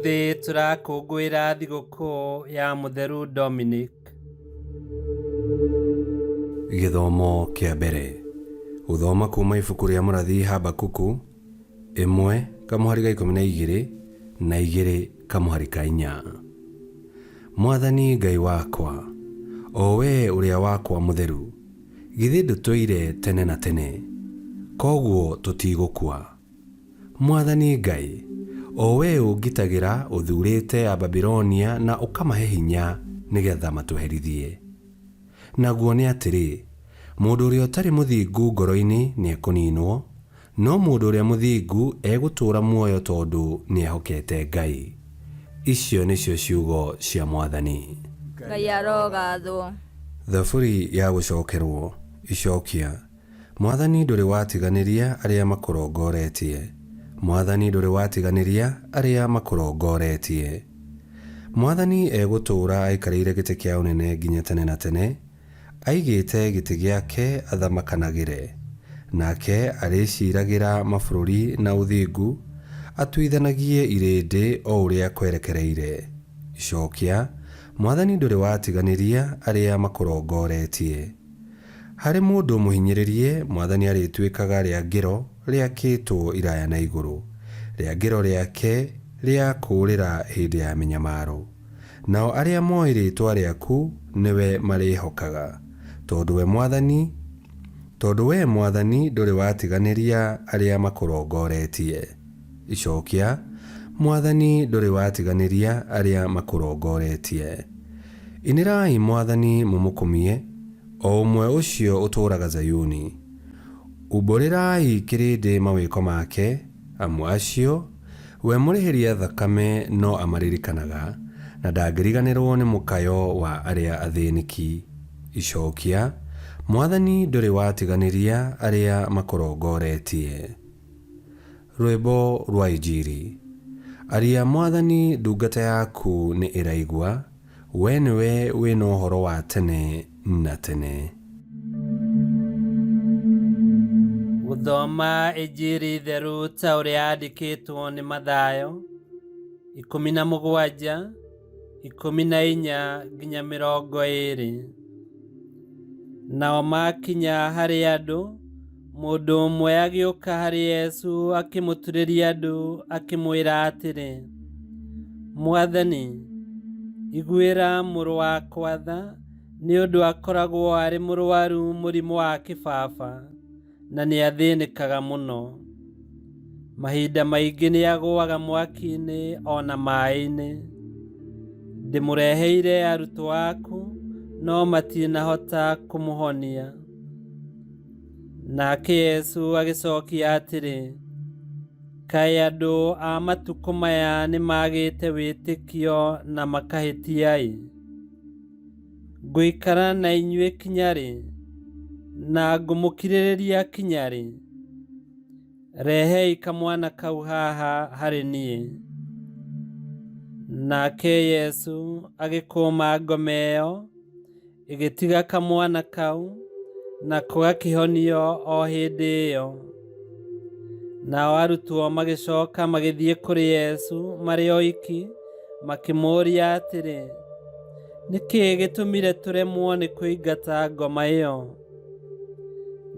Ũmũthĩ tũrakũngũĩra thigũkũ ya Mũtheru Dominic. Gĩthomo kĩa mbere. Gũthoma kuuma ibuku rĩa mũrathi Habakuku, ĩmwe kamũhari ga 12 na 2 kamũhari ka 4. Mwathani Ngai wakwa, o wee ũrĩa wakwa mũtheru, githĩ ndũtũire tene na tene? Kwoguo tũtigũkua. Mwathani Ngai, o wee ũngitagĩra, ũthuurĩte Ababilonia na ũkamahe hinya nĩ geetha matũherithie. Naguo nĩ atĩrĩ, mũndũ ũrĩa ũtarĩ mũthingu ngoro-inĩ nĩekũninwo, no mũndũ ũrĩa mũthingu egũtũũra muoyo tondũ nĩehokete Ngai. Icio nĩcio ciugo cia Mwathani. Ngai arogathwo. Thaburi ya gũcokerwo. Icokia. Mwathani ndũrĩ watiganĩria arĩa makũrongoretie, Mwathani ndũrĩ watiganĩria arĩa makũrongoretie. Mwathani egũtũũra aikarĩire gĩtĩ kĩa ũnene nginya tene na tene, aigĩte gĩtĩ gĩake athamakanagĩre. Nake arĩciiragĩra mabũrũri na ũthingu, atuithanagie irĩndĩ o ũrĩa kwerekereire. Icokia, Mwathani ndũrĩ watiganĩria arĩa makũrongoretie. Harĩ mũndũ mũhinyĩrĩrie, Mwathani arĩtuĩkaga rĩangĩro rĩakĩtwo iraya na igũrũ, rĩangĩro rĩake rĩa kũũrĩra hĩndĩ ya mĩnyamaro. Nao arĩa moĩ rĩĩtwa rĩaku nĩwe marĩĩhokaga, tondũ we Mwathani, tondũ wee Mwathani ndũrĩ watiganĩria arĩa makũrongoretie. Icokia, Mwathani ndũrĩ watiganĩria arĩa makũrongoretie. Inĩrai Mwathani mũmũkumie, o ũmwe ũcio ũtũũraga Zayuni. Umbũrĩrai kĩrĩndĩ mawĩko make, amu acio we mũrĩhĩria thakame no amaririkanaga, na ndangĩriganĩrwo nĩ mũkayo wa arĩa athĩnĩki. Icokia, Mwathani ndũrĩ watiganĩria arĩa makũrongoretie. Rwĩmbo rwa Injiri. Aria Mwathani ndungata yaku nĩ ĩraigua, we nĩwe wĩ na ũhoro wa tene na tene. Gũthoma Injiri theru ta ũrĩa yandĩkĩtwo nĩ Mathayo, 17, 14 nginya 20. Nao maakinya harĩ andũ, mũndũ ũmwe agĩũka harĩ Yesu akĩmũturĩria ndu akĩmwĩra atĩrĩ, Mwathani, iguĩra mũrũ wakwa tha, nĩ ũndũ akoragwo arĩ mũrwaru mũrimũ wa kĩbaba, na nĩ athĩnĩkaga mũno. Mahinda maingĩ nĩ agũaga mwaki-inĩ o na maĩ-inĩ. Ndĩmũreheire arutwo aku, no matinahota kũmũhonia. Nake Yesu agĩcokia atĩrĩ, Kaĩ andũ a matukũ maya nĩ magĩte wĩtĩkio na makahĩtia-ĩ! Ngũikara na inyuĩ kinya rĩ, na ngũmũkirĩrĩria kinya rĩ? Rehei kamwana kau haha harĩ niĩ. Nake Yesu agĩkũma ngoma ĩyo, ĩgĩtiga kamwana kau, nako gakĩhonio o hĩndĩ ĩyo. Nao arutwo magĩcoka magĩthiĩ kũrĩ Yesu marĩ oiki, makĩmũũria atĩrĩ, Nĩ kĩĩ gĩtũmire tũremwo nĩ kũingata ngoma ĩyo?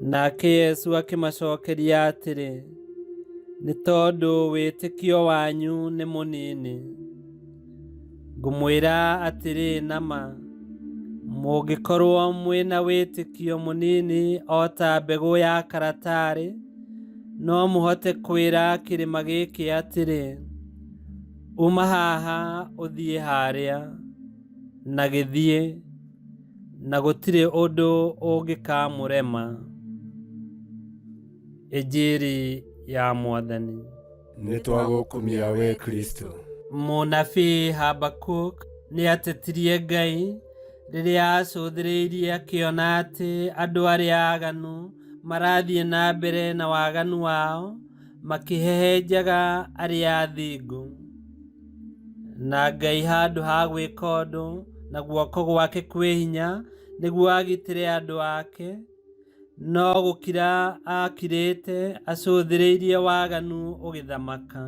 Nake Yesu akĩmacokeria atĩrĩ, Nĩ tondũ wĩtĩkio wanyu nĩ mũnini. Ngũmwĩra atĩrĩ na ma, mũngĩkorwo mwĩ na wĩtĩkio mũnini o ta mbegũ ya karatarĩ, no mũhote kwĩra kĩrĩma gĩkĩ atĩrĩ, 'Uma haha ũthiĩ harĩa,' na gĩthiĩ, na gũtirĩ ũndũ ũngĩkamũrema. Injiri ya Mwathani. Nĩ twagũkumia wee Kristo. Mũnabii Habakuk nĩ atetirie Ngai rĩrĩa acũthĩrĩirie akĩona atĩ andũ arĩa aganu marathiĩ na mbere na waganu wao makĩhehenjaga arĩa athingu. Na Ngai handũ ha gwĩka ũndũ na guoko gwake kwĩ hinya nĩguo agitĩre andũ ake, No gũkira aakirĩte acũthĩrĩirie waganu ũgĩthamaka.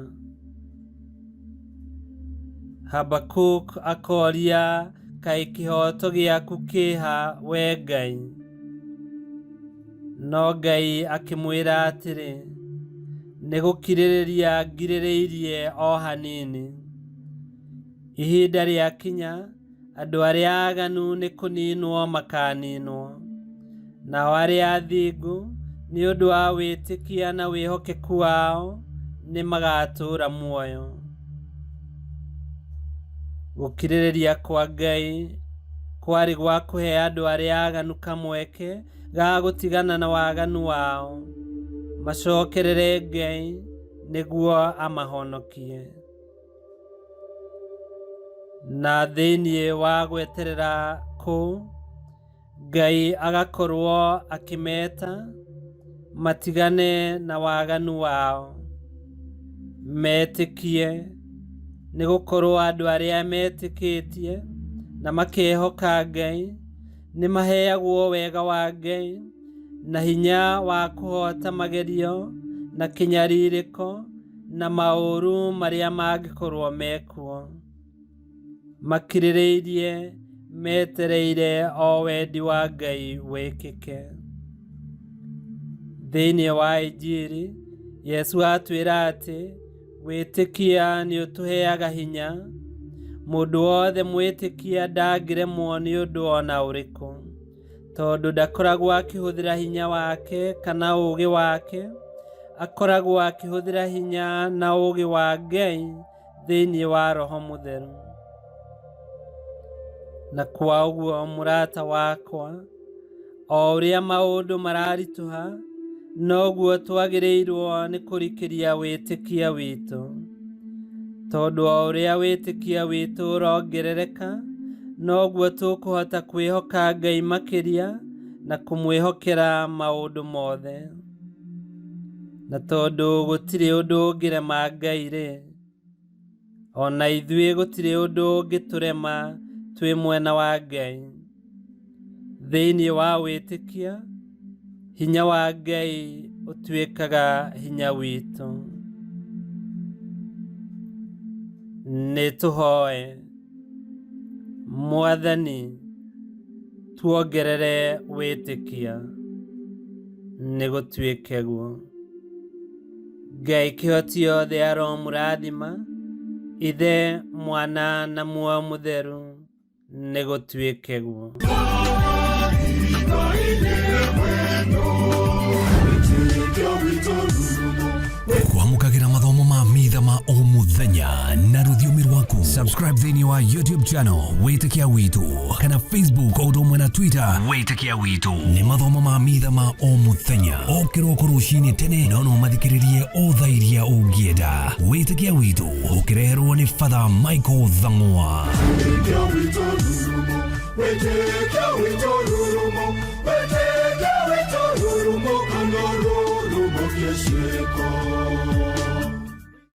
Habakuk akoria kaĩ kĩhooto gĩaku kĩha we Ngai? No Ngai akĩmwĩra atĩrĩ, nĩ gũkirĩrĩria ngirĩrĩirie o hanini. Ihinda rĩakinya, andũ arĩa aganu nĩ kũninwo makaninwo, nao arĩa athingu nĩ ũndũ wa wĩtĩkia na wĩhokeku wao nĩ magatũũra muoyo. Gũkirĩrĩria kwa Ngai kwarĩ gwa kũhe andũ arĩa aganu kamweke ga gũtigana na waganu wao, macokerere Ngai nĩguo amahonokie. Na thĩinĩ wa gweterera kũu, Ngai agakorwo akĩmeta matigane na waganu wao, metĩkie, nĩ gũkorwo andũ arĩa metĩkĩtie na makehoka Ngai nĩ maheagwo wega wa Ngai na hinya wa kũhoota magerio na kĩnyarirĩko na maũru marĩa mangĩkorwo mekuo. Makirĩrĩirie metereire o wendi wa Ngai wĩkĩke. Thĩinĩ wa Injiri, Yesu atwĩra atĩ wĩtĩkia nĩ ũtũheaga hinya. Mũndũ wothe mwĩtĩkia ndangĩremwo nĩ ũndũ ona ũrĩkũ, tondũ ndakoragwo akĩhũthĩra hinya wake kana ũũgĩ wake, akoragwo akĩhũthĩra hinya na ũũgĩ wa Ngai thĩinĩ wa Roho Mũtheru. Na kwa ũguo mũrata wakwa, o ũrĩa maũndũ mararitũha, noguo twagĩrĩirwo nĩ kũrikĩria wĩtĩkia witũ. Tondũ o ũrĩa wĩtĩkia witũ ũrongerereka, noguo tũkũhota kwĩhoka Ngai makĩria na kũmwĩhokera maũndũ mothe. Na tondũ gũtirĩ ũndũ ũngĩrema Ngai-rĩ, ona ithuĩ gũtirĩ ũndũ ũngĩtũrema twĩ mwena wa Ngai. Thĩinĩ wa wĩtĩkia, hinya wa Ngai ũtuĩkaga hinya witũ. Nĩ tũhoe. Mwathani, tuongerere wĩtĩkia. Nĩ gũtuĩke guo. Ngai kĩhoti yothe aromũrathima, Ithe, Mwana na Muoyo Mũtheru, nĩ gũtuĩke guo. Kwamũkagĩra mathomo ma mitha ma o mũthenya na rũthiomi rwaku. Subscribe thĩinĩ wa YouTube channel Wĩtĩkia Witũ kana Facebook o ũndũ ũmwe na Twitter Wĩtĩkia Witũ. Nĩ mathomo ma mitha ma o mũthenya o kĩroko rũcinĩ tene, no no mathikĩrĩrie o thaa iria ũngĩenda. Wĩtĩkia Witũ ũkĩreherwo nĩ Father Michael Thang'wa. Wĩtĩkia witũ rurumo, wĩtĩkia witũ rurumo, wĩtĩkia witũ rurumo, kana rurumo kĩciĩko.